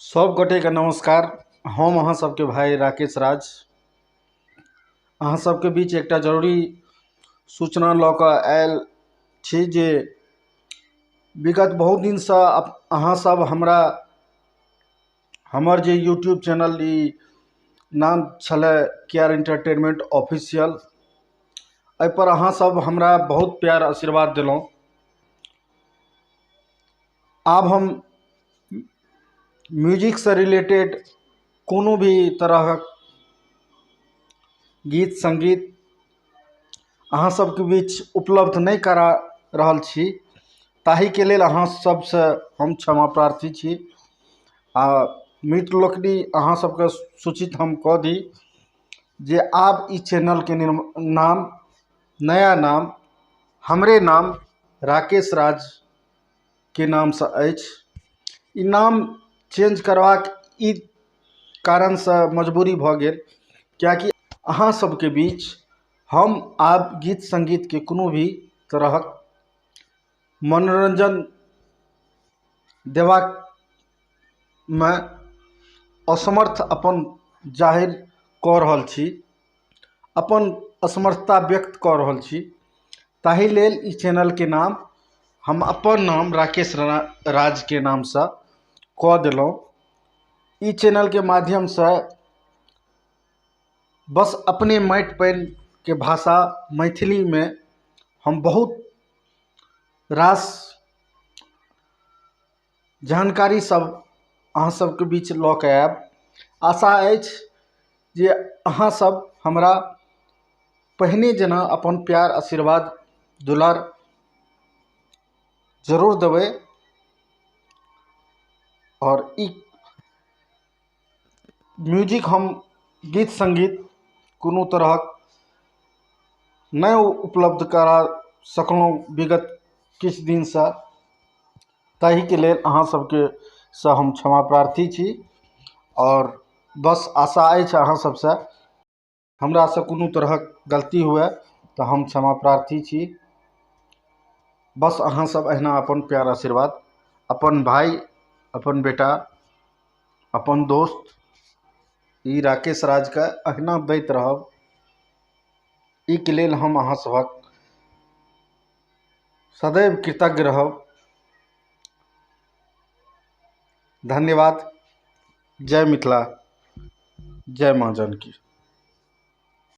सब गोटेके नमस्कार। हम अहाँ सबके भाई राकेश राज अहाँ सबके बीच एकटा जरूरी सूचना लऽ कऽ आयल छी जे विगत बहुत दिनसँ अहाँ सब हमरा हमर जे यूट्यूब चैनल ई नाम छलै के आर एंटरटेनमेंट ऑफिशियल, एहिपर अहाँ सब हमरा बहुत प्यार आशीर्वाद देलहुँ। आब हम म्यूजिकसँ रिलेटेड कोनो भी तरहक गीत सङ्गीत अहाँ सबके बीच उपलब्ध नहि करा रहल छी, ताहिके लेल अहाँ सबसँ हम क्षमा प्रार्थी छी। आ मित्र लोकनि, अहाँ सबके सूचित हम कऽ दी जे आब ई चैनलके नाम, नया नाम, हमरे नाम राकेश राज के नामसँ अछि। ई नाम चेंज करबाक ई कारणसँ मजबूरी भऽ गेल, कियाकि अहाँ सबके बीच हम आब गीत सङ्गीतके कोनो भी तरहक मनोरञ्जन देबाकमे असमर्थ अपन जाहिर कऽ रहल छी, अपन असमर्थता व्यक्त कऽ रहल छी। ताहि लेल ई चैनलके नाम हम अपन नाम राकेश राजके नामसँ कऽ देलहुँ। ई चैनलके माध्यमसँ बस अपने माटि पानिके भाषा मैथिलीमे हम बहुत रास जानकारी सब अहाँ सबके बीच लऽ कऽ आयब। आशा अछि जे अहाँ सब हमरा पहिने जेना अपन प्यार आशीर्वाद दुलार जरूर देबै। और ई म्यूजिक हम गीत सङ्गीत कोनो तरहक नहि उपलब्ध करा सकलहुँ विगत किछु दिनसँ, ताहिके लेल अहाँ सबके से हम क्षमा प्रार्थी छी। और बस आशा अछि अहाँ सबसँ, हमरासँ कोनो तरहक गलती हुए तऽ हम क्षमा प्रार्थी छी। बस अहाँ सब अहिना अपन प्यार आशीर्वाद अपन भाई, अपन बेटा, अपन दोस्त ई राकेश राजके अहिना दैत रहब। ई के लेल हम अहाँ सबक सदैव कृतज्ञ रहब। धन्यवाद। जय मिथिला, जय माँ जानकी।